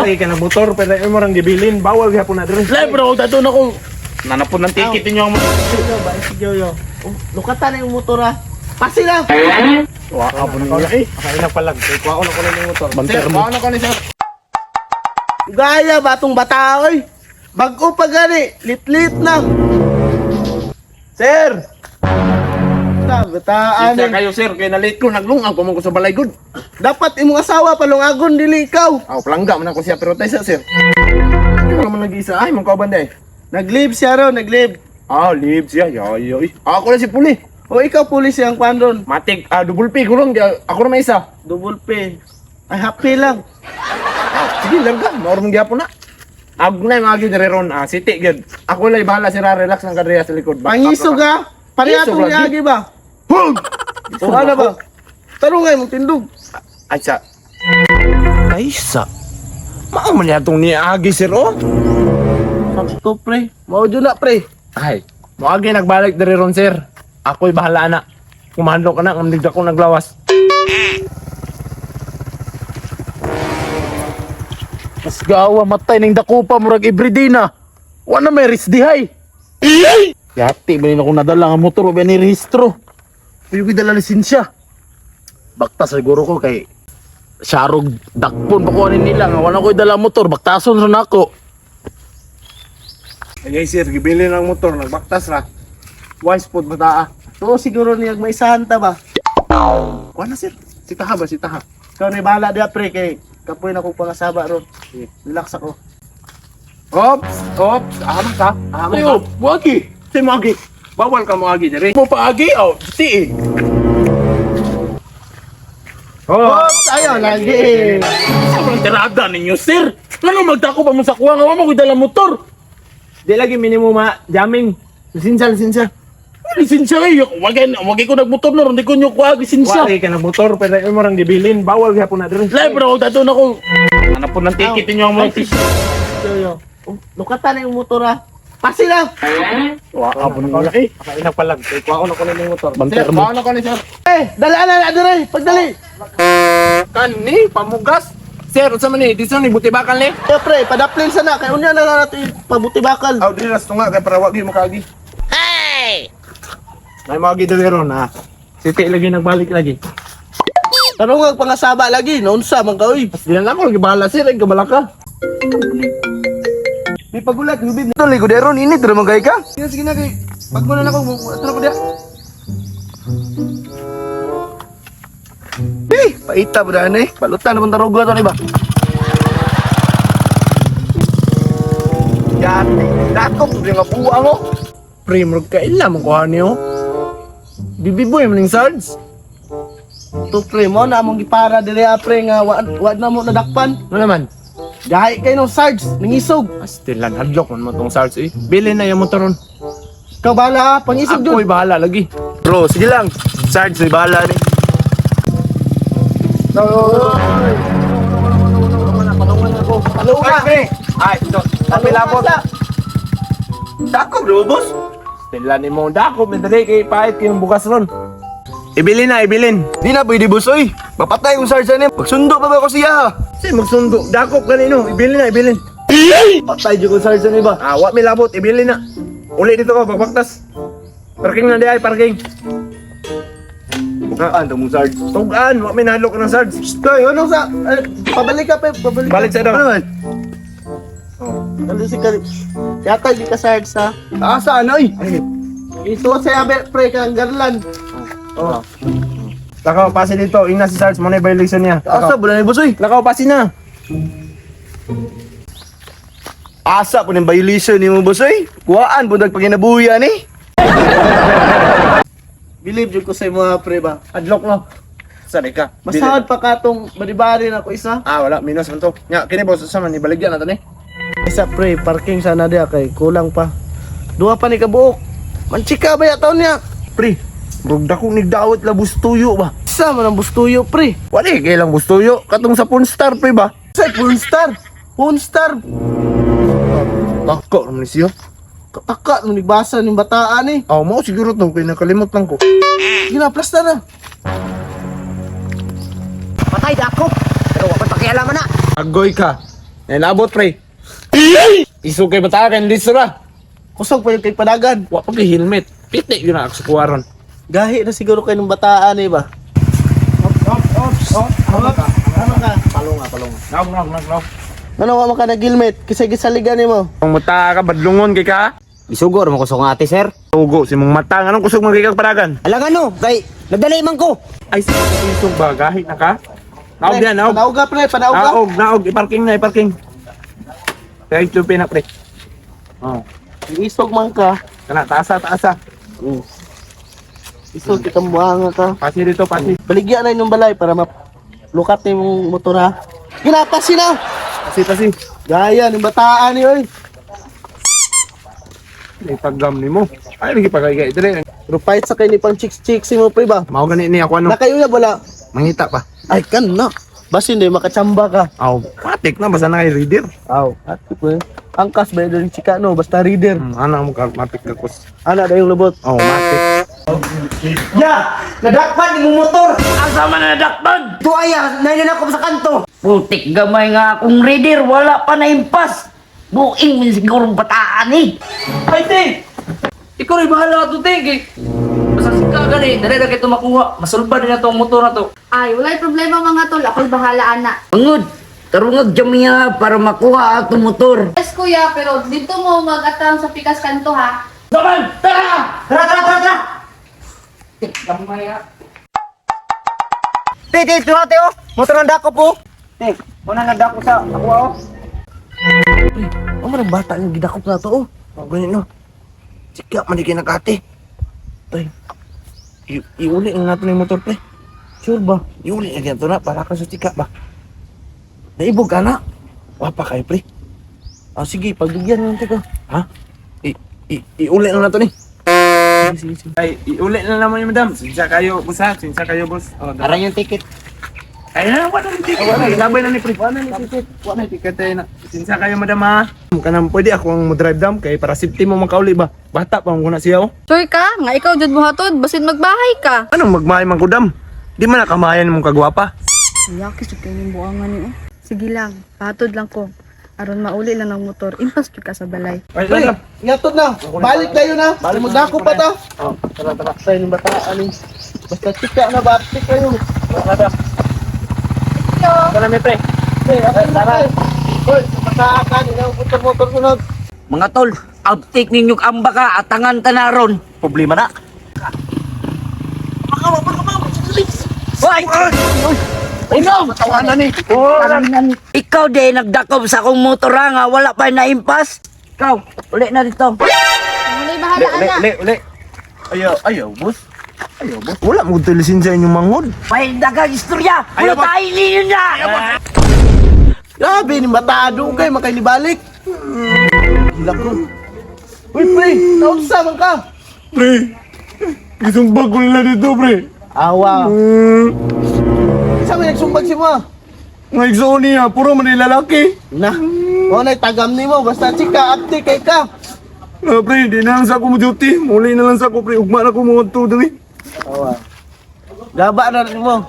Ay ka ng motor pero imo rang gibilin, bawal gyapon na diri. Live bro, tato na ko. Nanapon ng ticket ninyo ang Yo, ba si Joyo. Oh, lukatan na yung motor ah. Pasi lang. Wa ka po ninyo eh. Akain na palag. Kay kuha ko na kuno ng motor. Banter mo. Kuha na ko ni sir. Gaya batong bata oy. Bag-o pa gani, litlit na. Sir! Ta, bataan Isa eh. kayo sir, kay na-late ko naglungag pa man ko sa balay gud. Dapat imong asawa palungagon dili ikaw. Aw, plangga man ako siya pero tay sa sir. Di ko naman nag-isa ay man kauban day. Nag-leave siya ron, nag-leave. Ah, leave siya. Yo yo. Ako na si Puli. O ikaw pulis siyang kwan ron. Matik, double P ko ron. Ako na may isa. Double P. Ay, happy lang. Ah, sige, larga. Maurong gyapon na. Ag na yung mga diri ron, city gyud. Ako lang bahala sira, relax lang kadriya sa likod. Back Pangisog up ha. Pareha Isog itong lagi. niagi ba? Hug! O ano ba? Tarungay mong tindog. Ay sa. Ay sa. Mao man yatong niagi sir oh. Sakto pre. Mao jud na pre. Ay, moagi nagbalik diri ron sir. Ako'y bahala na. Kumahadlok ka na, ngamdig ako naglawas. Mas gawa matay ning dakupa murag everyday na. Wa na may risk dihay. Yati ba ni akong nadala nga motor wa ba ni rehistro. Uy, ko dala lisensya. Bakta siguro ko kay Sharog dakpon pa ko ani nila nga wala ko'y dala motor baktason ra nako. Ay sir, gibilin ang motor, nagbaktas ra. Wise pod bata ah. To siguro niya may isahan ta ba? Kuha na sir. Sitaha ba, sitaha. Ikaw na bahala diya pre kay kapoy na kong pangasaba ron. Relax ako. Ops, ops, aham ka, aham ka. Ayo, wagi. Si Moagi. Bawal ka Moagi diri. Mo paagi oh, si eh. Oh, Oops, ayaw lagi. Sobrang tirada ninyo sir. Ngano magdako pa mo sa kuha nga wa mo ko'y dala motor. di lagi minimum ma jamming. Lisensya, lisensya. Lisensya kayo. Wagay wagay ko nagmotor na ron di ko nyo kuha lisensya. Wala ka ng motor pero imo rang gibilin, bawal gyapon na diri. Live bro, tato na ko. Nanapon ng ticket ninyo ang mga Joyo. Oh, lukatan na yung motor ah. Pasi lang. Wa ka po ninyo eh. Akain na palag. Kay kuha ko na kuno ng motor. Banter Sir, mo. kuha na ko ni sir. Eh, dala na na dire. Pagdali. Kani pamugas. Sir, unsa man ni? Dito ni buti bakal ni. Eh pre, padaplin sana kay unya na lang natin pabuti bakal. Aw, diri ras tunga kay para wa gyud makaagi. Hey! May moagi diri ron ah. City lagi nagbalik lagi. Tarungag pangasaba lagi, naunsa man ka oy. Di na lang ako lagi bahala sir, ay gabala ka. May pagulat, lubid. Ito ligo deron init ra man kay ka. Sige sige na kay. Pag mo na lang ako, ato na ko diya. Eh, paita ba na eh. Balutan na tarog to ni ba? Yati, dakop rin nga buang oh. Pre, murag kaila mo kuha niyo. Bibi boy maning sards. To pre mo na among gipara dire ah, pre nga wa, wa na mo nadakpan. Ano naman? Gahi kay no Sarge, nangisog. Astilan hadlok man mo tong sards eh. Bilin na yung motor ron. Ikaw bahala ha, pangisog Ako'y jud. bahala lagi. Bro, sige lang. Sarge, may bahala ni. Palunga. Ay, ito. Palunga sa. Dako, bro, boss. Stilan ni mo dako men dali kay pahit kayong bukas ron. Ibilin na, ibilin. Di na pwede, boss, oy. Mapatay kung Sarge ani. Pagsundo pa ba ako siya, ha? Kasi magsundo, dakop kanino, ibilin na, ibilin. Patay jud kung Sarge ani ba? Ah, wa mi labot, ibilin na. Uli dito ko, pagbaktas. Parking na di ay, parking. Bukaan ta mong Sarge. Tugan, wa mi nahadlok ng sarge. Koy, ano sa eh, pabalik ka pe, pabalik. Balik sa Ano daw. naman? Ano si Karib? Yata di ka Sarge ha. Asa ano, oy? Ito sa abe pre kang garlan. Oh. Lakaw, pasi dito. Ina si Sarge, mo na yung violation niya. Asa ba na, boss, oy? Lakaw, pasi na. Asa po ng violation ni mo, boss, oy? Kuhaan po nagpaginabuyan, eh. Believe jud ko sa imo ha, pre ba. Adlock no. Saan ka? Masahod pa ka tong bari-bari na ko isa. Ah, wala. Minus man to. Nya, kini boss, sa man, ibaligyan na to ni. Isa pre, parking sana diya kay kulang pa. Duha pa ni kabuok. Manchika ba ya taon niya? Pre, murag dako ni dawat la bustuyo ba? Isa man ang bustuyo pre. Wala eh, kailang bustuyo. Katong sa Pornstar, pre ba? Sa pornstar. Pornstar. Tako, naman siya. Kataka nung nagbasa ning bataan eh. Ah, mao siguro to, kay nakalimot lang ko. Ginaplasta na. Patay dako. Pero wa pa pakialaman na. Agoy ka. Nailabot pre. Isog kay bata kay listo ra. Kusog pa yung kay padagan. Wa pa kay helmet. Piti yun na ako sa kuwaron. Gahi na siguro kay nung bataan eh ba? Tama ka. Tama ka. Palunga, palunga. Naog, naog, naog, naog. Ano wa man ka nag-helmet? Kasi gisaligan nimo. Kung mata ka, badlungon kay ka. Isugor mo kusog nga ate, sir. Tugo, si mong mata. Anong kusog man kay kag padagan? Alang ano, kay nagdali man ko. Ay, isog ba? Gahi na ka? Naog yan, naog. Panauga pre, panauga. Naog, naog. I-parking na, i-parking. Thank you, pina, pre. Oh. Isog man ka. Kana, taasa, taasa. Isog kita buhanga ka. Pasi dito, pasi. Baligya na inyong balay para malukat na yung motor ha. Ginapasi na! Pasi, pasi. Gaya, yung bataan ni oy. May paggam ni mo. Ay, lagi pagkagay. Dire. Pero fight sa kay ni pang chicks chicks mo pre ba? Mao gani ni ako ano. Nakayuya wala. Mangita pa. Ay kan na. Basin di makachamba ka. Aw, matik na basta na kay reader. Aw, ati pre. Angkas ba yung chika no, basta reader. Ana mo ka matik ka kus. Ana da yung lubot. Oh, matik. Ya, nadakpan ni mong motor. Asa man na nadakpan? Tuaya, nailan ako sa kanto. Putik gamay nga akong reader, wala pa na impas. Buing min siguro bataan eh. Ay, te! Ikaw rin bahala to, te. Kay, basta si ka gani, dali na kayo makuha. Masulba din na to ang motor na to. Ay, walay problema mga tol. Ako'y bahala ana. Bangod, tarungag jamiya para makuha atong motor. Yes kuya, pero dito mo mag-atang sa pikas kanto ha. Daman! Tara! Tara, tara, tara, tara. Gamay nga. Te, te, ito ate oh. Motor ng dako po. Te, una nga dako sa ako oh. Oh, man bata yung gidakop na to oh. Oh, gani no. Chika man di kay nakati. Pre. Iuli na natin yung motor, pre. Sure ba? Iuli na ganito na para ka sa chika ba. Naibog ka na. Wa pa kay pre. Ah, sige, pagbigyan natin ko. Ha? I, i iuli na nato ni. Sige, sige. Ay, iuli na naman yung madam. Sinsa kayo, boss ha. Sinsa kayo, boss. Oh, Aran yung ticket. Ay, na, wala ni ticket. Wala, ilabay na ni pre. Wala ni ticket. Wala ni ticket ay na. Sinsa kayo, madam ha. Kanang pwede ako ang mo-drive dam kay para safety mo makauli ba. Bata pa mo na siya oh. Sure ka? Nga ikaw jud mo hatod, basin magbahay ka. Anong magmahay man ko dam? Di man nakamayan mong kagwapa. Yaki jud kay ning buangan ni oh. Sige lang, pahatod lang ko. Aron mauli lang ang motor, impas jud ka sa balay. Ay, Pre, ingatod na. Balik tayo na. Balik magdako pa ta. Oh, Tara, tara. Tayo ng bataan eh. Basta chika na ba? Chika kayo. Tara mi pre. Pre, ako na pre. Hoy, bataan ka. Hindi na motor-motor sunod. Mga tol, outtake ninyong amba ka, atangan ta na ron. Problema na. Hoy! Uno, tawanan ni. Oh, Ikaw di nagdakop sa akong motor ha, nga wala pa na impas. Ikaw, uli na dito. Walay bahala ana. uli, uli. Ayaw, ayaw, boss. Ayaw, boss. Wala mo to lisensya inyong manghod. May dagang istorya, Ayaw, wala boss. tayo ninyo na! Grabe, ni batado kay makainibalik. Hilak ko. Uy, pre, naunsa man ka? Pre, gisumbag ko nila dito, pre. Awa. Isa may nagsumbag si mo. Nga igsoon niya, puro man lalaki. Na. O na tagam nimo basta chika update kay ka. Ah, pre, di na lang sa ako mo duty. Muli na lang sa ako, pre. Ugma na ko mga to, dali. Awa. Gaba na rin mo.